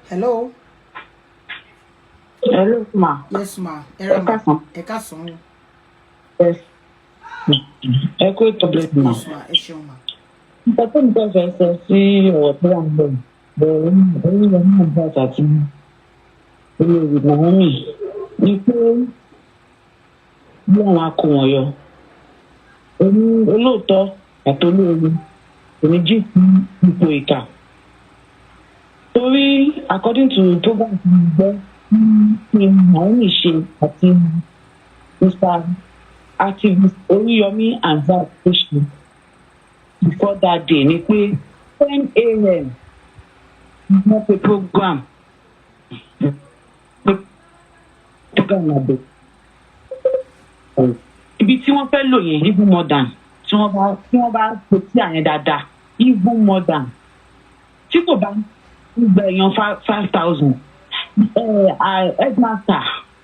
Hello. Hello, ma. Yes, ma. Ẹ rà Ẹ ma. káàsán. Ẹ káàsán o. Yes. Ẹ kú ètò, bless ma. Yes, ma. Ẹ ṣeun, ma. Nǹkan tó ń bẹ̀ fẹ́ sọ sí ọ̀rọ̀ tó wà níbẹ̀ bẹ̀rẹ̀ Oríyọmí Hamzat àti olórí Naomi ni pé bí àwọn akó wọn yọ. Olóòótọ́ àti olóore kò ní jí sí ipò ìkà. Torí according to program tí mo gbọ́ tí Naomi ṣe àti Mr. Activist Oríyọmí Hamzat tó ṣe before that day ni pé 10 a.m. wọ́n pe program àbẹ̀. Ibi tí wọ́n fẹ́ lò yẹn, even more than tí wọ́n bá pe tí àyẹn dáadáa, even more than tí kò bá ń gba èèyàn 5,000, headmaster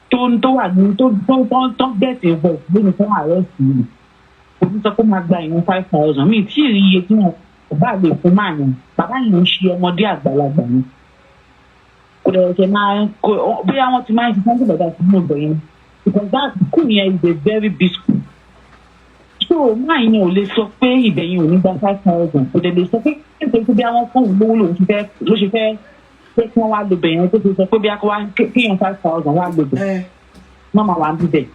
tó wà ní tó get involved lónìí fún arrest yìí, kò ní sọ pé máa gba èèyàn 5,000. Mi tí ì rí iye tí wọn kò bá lè fún máa yẹn. Bàbá yẹn ń ṣe ọmọdé, àgbàlagbà ni. Kò dẹ̀ ṣe máa kò bóyá wọ́n ti máa ń ṣe something like that nínú ọgbà yẹn, because that school yẹn is a very big school. So máa yẹn ò lè sọ pé ibẹ̀ yẹn ò ní gba 5,000. Kò dẹ̀ lè sọ pé nítorí pé bí àwọn fún òun lówó lòun ti fẹ́ ló ṣe fẹ́ pé kí wọ́n wá lo bẹ̀ yẹn, tó ṣe sọ pé bí a kò wá kéèyàn 5,000 wá lo bẹ̀ wọ́n máa wà níbẹ̀.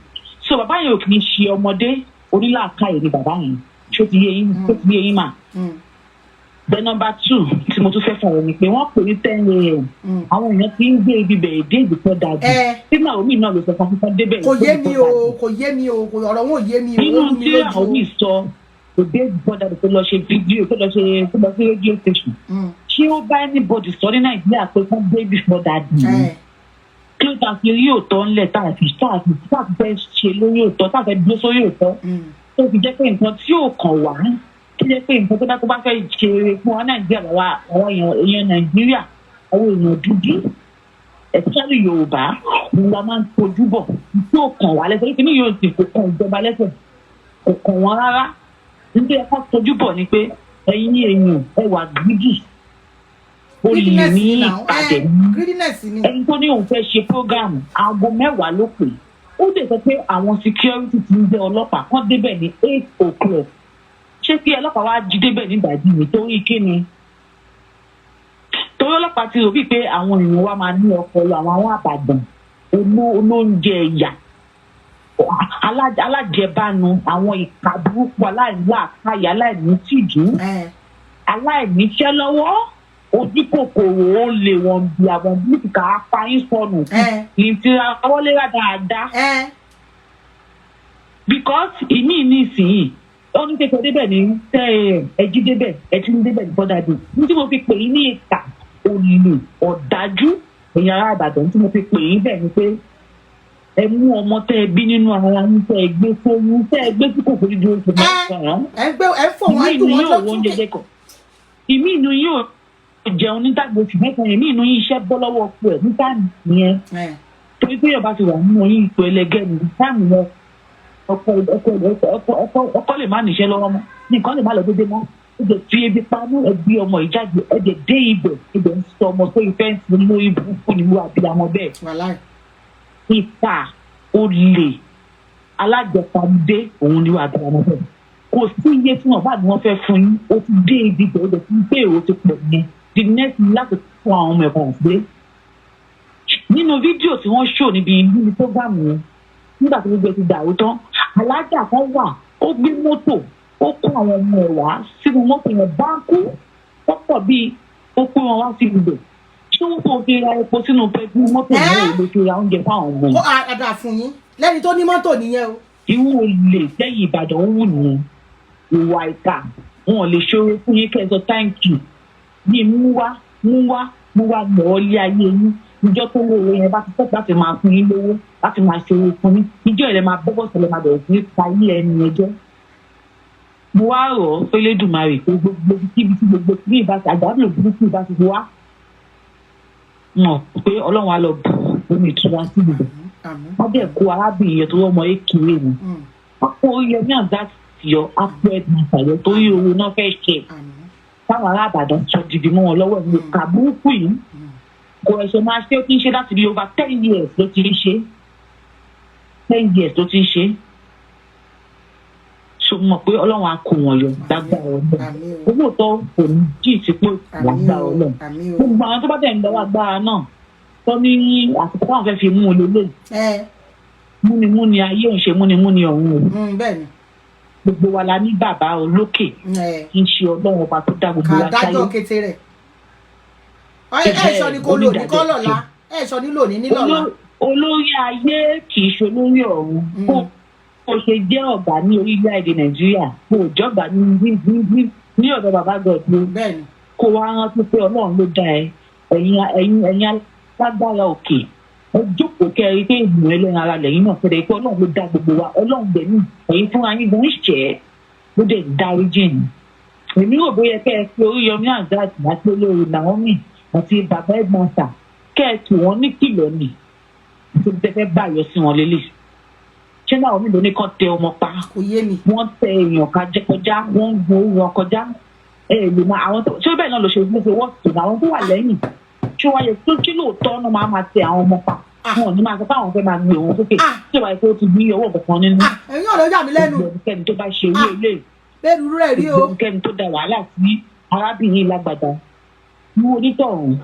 So bàbá yẹn ò kì í ṣe ọmọdé, onílàákàyè ni bàbá yẹn. Ṣó ti yé yín? Ṣó ti yé yín mà? Then number two tí mo tún fẹ́ fọ̀rọ̀ ni pé wọ́n pè ní 10 a.m. Àwọn èèyàn ti ń gbé ibi bẹ̀rẹ̀ dé ìdìpọ̀ dàbí tí Naomi náà ló sọ fún akíkan débẹ̀. Kò yé mi o, kò yé mi o. Kò, ọ̀rọ̀ wọn ò yé mi o. Nínú Ó rú mi tí lójú o. Naomi sọ kò dé ìdìpọ̀ dàbí tó lọ ṣe fídíò, tó lọ sí radio station, ṣé ó bá anybody sọ ní Nàìjíríà pé kán dé before that day? Kí ló ta fi rí òótọ́ ńlẹ̀ tá a fi fẹ́ ṣe lórí òótọ́, tá a fẹ́ dúró sórí òótọ́, tó fi jẹ́ pé nǹkan tí ò kàn wá, tó jẹ́ pé nǹkan tó bá fẹ́ ṣe fún wa Nàìjíríà, làwa àwọn èèyàn Nàìjíríà, àwọn èèyàn dúdú, especially Yorùbá, òun la máa ń tojú bọ̀ tí ò kàn wá lẹ́sẹ̀. Kí ni yóò sì kò kàn ìjọba lẹ́sẹ̀, kò kàn wọ́n rárá. Nítorí ẹ̀ka tojú bọ̀ ni pé ẹ̀yin èèyàn, ẹ wà greedy, olè Greediness ní ni now. ìpàdé. Greediness ni. Ẹni tó ní òun fẹ́ ṣe program, aago 10 ló pè. Ó dẹ̀ sọ pé àwọn security ti ń jẹ́ ọlọ́pàá kán débẹ̀ ní 8 o'clock. Ṣé kí ọlọ́pàá wá jí débẹ̀ ní ìdájí mi? Torí kíni? Torí ọlọ́pàá ti rò bíi pé àwọn èèyàn wa máa ní ọpọlọ. Àwọn àbàdàn olóúnjẹ ẹ̀yà alájẹbánu, àwọn ìka burúkú, aláìláàkáyà, aláìní tìjú, aláìníṣẹ́ lọ́wọ́, ojú kòkòrò, ó lè wọ́n bí àwọn bílíkì apáyín sọnù ní ti wọlé dáadáa. Because ìmí nísìnyí, ó ní kékeré débẹ̀ ní tẹ́ ẹ jí débẹ̀, ẹ ti ń débẹ̀ ní bọ́dà dé. Ní tí mo fi pè yín ní ìkà, olè, ọ̀dájú, èèyàn ará Ìbàdàn tí mo fi pè yín bẹ́ẹ̀ ni pé ẹ mú ọmọ tẹ́ ẹ bí nínú ara yín, tẹ́ ẹ gbé fóyún, tẹ́ ẹ gbé tí kò fojú di oṣù mẹ́sàn-án. Ẹ ń gbé, ẹ ń fò wọn, Ìmí dùn inú wọn yóò wo lójú. oúnjẹ jẹkọ, ìmí inú yóò jẹun ní tàgbé oṣù 9, ìmí inú yín iṣẹ́ bọ́ lọ́wọ́ ọkọ ẹ̀ ní táàmù yẹn, torí pé yọba ti wà nínú oyún, ipò ẹlẹgẹ́ ní táàmù yẹn. Ọkọ lè má níṣẹ́ lọ́wọ́ mọ́, nǹkan lè má lọ déédéé mọ́. Ẹ dẹ̀ fi ebi pamọ́, ẹ gbé ọmọ yìí jáde, ẹ dẹ̀ dé ibẹ̀, ibẹ̀ ń sọ ọmọ sórí fence. Lórí burúkú ni wọ́n abiyamọ bẹ́ẹ̀. Wàláì. Ìka olè alájẹpamdé òun ni wọ́n abiyamọ bẹ́ẹ̀. Kò sí iye tí wọ́n bá ní wọ́n fẹ́ fún yín. Ó ti dé ibi bẹ̀, ó dẹ̀ ti ń pé èrò ti pọ̀ yẹn. The next ni láti fún àwọn ọmọ ẹ̀kọ́ pé nínú fídíò tí wọ́n ṣò níbi program yẹn, nígbà tí gbogbo ẹ ti dàrú tán, alájà kan wà, ó gbé mọ́tò, ó kó àwọn ọmọ ẹ̀ wá sínú mọ́tò yẹn báńkú, wọ́n pọ̀ bíi, ó kó wọn wá sí ibẹ̀. Ṣé wọ́n tó fi ra epo sínú pẹ̀lú mọ́tò yẹn ò lè fi ra oúnjẹ fáwọn ọmọ Ó yẹn? àdà fún yín lẹ́ni tó ní mọ́tò nìyẹn o. Irú olè lẹ́yìn Ìbàdàn ń wù nù, ìwà ìkà. Wọn ò lè ṣòro fún yín kẹ́ ẹ sọ thank you ní mú wá, mú wá, mú wá lọ́ọ́ lé ayé yín. Ìjọ tó wọ owó yẹn bá ti tọ́ láti máa fún yín lówó, láti máa ṣe owó fún yín, ìjọ ìrẹ́ máa bọ́bọ̀ sọ̀rọ̀, máa bẹ̀rẹ̀ sí ní pa ilé ẹni ẹjọ́. Mo wá rọ̀ ọ́ fẹ́lẹ́dùmarè pé gbogbo kíbi tí gbogbo ní ìbá ti àgbàdo burúkú ìbá ti wá mọ̀ pé Ọlọ́run á lọ bù omi ìtura sí ibẹ̀. Àmín. Wọ́n dẹ̀ kó arábìnrin yẹn tó wọ́n mọ ékeré ni. Wọ́n kó Oríyọmí Hamzat yọ, apò ẹ̀dùn àtàyọ, torí owó náà fẹ́ ṣe. Àmín. Táwọn ará Ìbàdàn sọ dìdì mọ́ wọn lọ́wọ́ ìlú kàbúrúkú yìí, kò ẹ̀ṣẹ̀ máa ṣe. Ó ti ń ṣe láti bí over 10 years ló ti ń ṣe, 10 years ló ti ń ṣe. So mọ̀ pé Ọlọ́run á kó wọn yọ lágbára Ọlọ́run. Àmín o. Owó tó kò ní jí ìsìnkú Àmín lágbára o. Ọlọ́run. Àmín o. Gbogbo àwọn tó bá tẹ̀ ń lọ́wọ́ agbára náà tó ní àsìkò táwọn fẹ́ fi mú un lélẹ̀, múnimúni ayé òun ṣe múnimúni ọ̀hún o. Bẹ́ẹ̀ ni. Gbogbo wa la ní bàbá olókè kì í ṣe Ọlọ́run ọba tó dá gbogbo Kà wa sáyé. dájọ́ kété rẹ̀. Ẹ ẹ sọ ni kò lò ní kọ́ lọ́la, ẹ sọ ní lò ní nílọ́la. Olórí ayé kì í ṣe olórí ọ̀run. Kó o ṣe jẹ́ ọ̀gá ní orílẹ̀-èdè Nàìjíríà, kó o jọ̀gá ní ọ̀dọ̀ bàbá gọ̀dọ̀. Bẹ́ẹ̀ ni. Kó wá rántí pé Ọlọ́run ló dá ẹ. Ẹ̀yin alágbára òkè, ẹ jókòó kẹrin pé ìmọ̀ ẹlẹ́ran ara lẹ́yìn náà fẹ́rẹ̀ pé Ọlọ́run ló dá gbogbo wa. Ọlọ́run gbẹ̀mí ẹ̀yin fúnra yín gan ń ṣẹ́ ẹ́ ló dẹ̀ dáríjì ní. Èmi rò bóyá kẹ́ ẹ fi Oríyọmí Hamzat àti olórí Naomi àti bàbá headmaster, kẹ́ ẹ tù wọ́n ní kìlọ̀ nì tó tẹ́ fẹ́ báyọ̀ sí wọn lélẹ̀. Ṣé Naomi ló ní kán tẹ ọmọ pa? Kò yé mi. Wọ́n tẹ èèyàn ká jẹ kọjá, wọ́n ń gun orí wọn kọjá. Ẹ lè máa àwọn tó ṣé bẹ́ẹ̀ náà ló ṣe ló ṣe wọ́ọ̀tì tó àwọn tó wà lẹ́yìn. Ṣé wáyé tó ṣé lóòótọ́ náà máa máa tẹ àwọn ọmọ pa? Wọn ò ní máa sọ pé àwọn fẹ́ máa gbé òun sókè. Ṣé wáyé tó ti gbé ọwọ́ kankan nínú? Ah, ẹ̀yin ọ̀rọ̀ yà mí lẹ́nu. Gbogbo ẹnikẹ́ni tó bá ṣe eré ilé, Bẹ́ẹ̀ rúrú ẹ̀ rí o. gbogbo ẹnikẹ́ni tó da wàhálà sí arábìnrin lágbàdá mú onítọ̀hún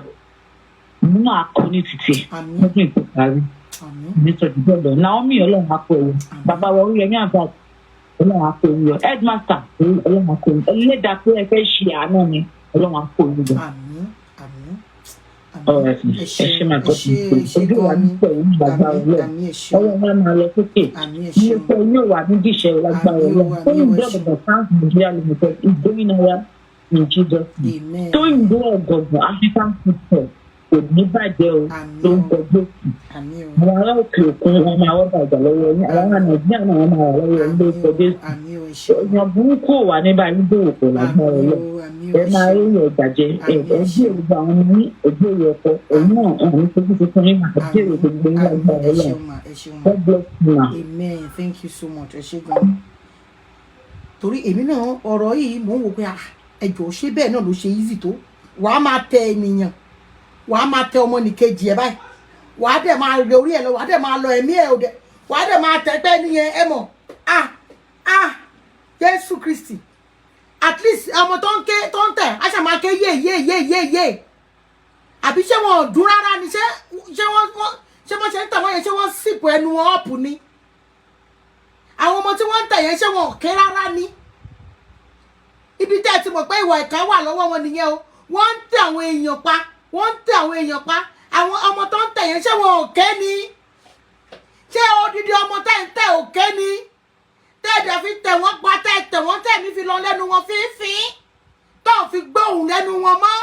òun náà akọ ní títì Àmín. lọ́dún ìtòkárí. Àmín. Nítorí bẹ́ẹ̀ lọ, Naomi, Ọlọ́run akọ ẹ̀wọ̀. Bàbá wa Oríyọmí Hamzat, Ọlọ́run akọ ẹ̀wọ̀ yọ. Headmaster, Ọlọ́run akọ ẹ̀wọ̀. Ẹlẹ́dàá pé ẹ fẹ́ ṣe àánú ni, Ọlọ́run akọ ẹ̀wọ̀ yọ. Àmín, àmín. Ọ̀rọ̀ ẹ̀sìn Ẹ ẹ ṣe ṣeun, máa ẹ gbọ́ ṣe, ẹ ṣe ojú wa gan ní ni. pẹ̀lú ìgbàgbọ́ Àmín, Ọlọ́run. àmín, ẹ ṣeun. Ọwọ́ wọn máa lọ sókè. Àmín, ẹ Ilé ṣeun. iṣẹ́ yóò wà ní jíṣẹ́ lágbára Àmín o, Ọlọ́run. àmín Tóyìn o, ẹ dé ṣeun. Ọ̀gọ̀gọ̀ France Nigeria Limited is going nowhere in Jesus' name. Amen. Tóyìn dé Ọ̀gọ̀gọ̀ African football kò ní bàjẹ́ o. Àmín Ló ń o. kọ gbòòsì. Àmín o. Àwọn ará òkè òkun wọn máa wọ́n bàjẹ́ lọ́wọ́ yín, àwọn ará Nàìjíríà náà wọ́n máa wà lọ́wọ́ yín lórúkọ Àmín o, Jésù. àmín o, ẹ ṣeun. Èèyàn burúkú ò wà ní báyìí dòwò pọ̀ lágbára Àmín Ọlọ́run. o, àmín o, Ẹ ẹ máa ṣeun. rí ọjà jẹ ẹ. Àmín, Ẹ ẹ gbé ṣeun. gbogbo àwọn ọmọ yín, ẹgbẹ́ èrè ọkọ ẹ̀yin náà ọ̀hún ní fojú tuntun yín, àti Àmín, èrè gbogbo yín àmín, lágbára ẹ Ọlọ́run. ṣeun mà, ẹ ṣeun mà. God bless you ma. Amen. Thank you so much. Ẹ ṣé gan. Torí èmi náà ọ̀rọ̀ yìí, mò ń wò pé, ah, ẹ jọ̀ọ́, ṣé bẹ́ẹ̀ náà ló ṣe easy tó? Wàá máa tẹ ènìyàn, wàá máa tẹ ọmọnìkejì ẹ báyìí, wàá dẹ̀ máa rẹ orí ẹ lọ, wàá dẹ̀ máa lọ ẹ̀mí ẹ òdẹ, wàá dẹ̀ máa tẹ pé nìyẹn ẹ mọ̀. Ah ah, Jésù Kristi! At least ọmọ tó ń ké tó ń tẹ̀ á ṣe máa ké yé yé yé yé yé, àbí ṣé wọn ò dún rárá ni? Ṣé wọ́n ṣe ń tẹ̀ wọ́n yẹn, ṣé wọ́n sìpò ẹnu wọn ọ̀pù ni? Àwọn ọmọ tí wọ́n ń tẹ̀ yẹn, ṣé wọn ò ké rárá ni? Ibi tẹ́ ẹ ti mọ̀ pé ìwà ìkà wà lọ́wọ́ wọn nìyẹn o. Wọ́n ń tẹ àwọn èèyàn pa, wọ́n ń tẹ àwọn èèyàn pa. Àwọn ọmọ tó ń tẹ̀ yẹn, ṣé wọn ò ké ni? Ṣé odidi ọmọ tẹ́ ń tẹ̀ ò ké ni, tẹ́ ẹ̀ dẹ̀ fi tẹ̀ wọ́n pa, tẹ́ ẹ̀ tẹ̀ wọ́n, tẹ̀ mí fi lọ lẹ́nu wọn fífín, tó fi gbóhùn lẹ́nu wọn mọ́?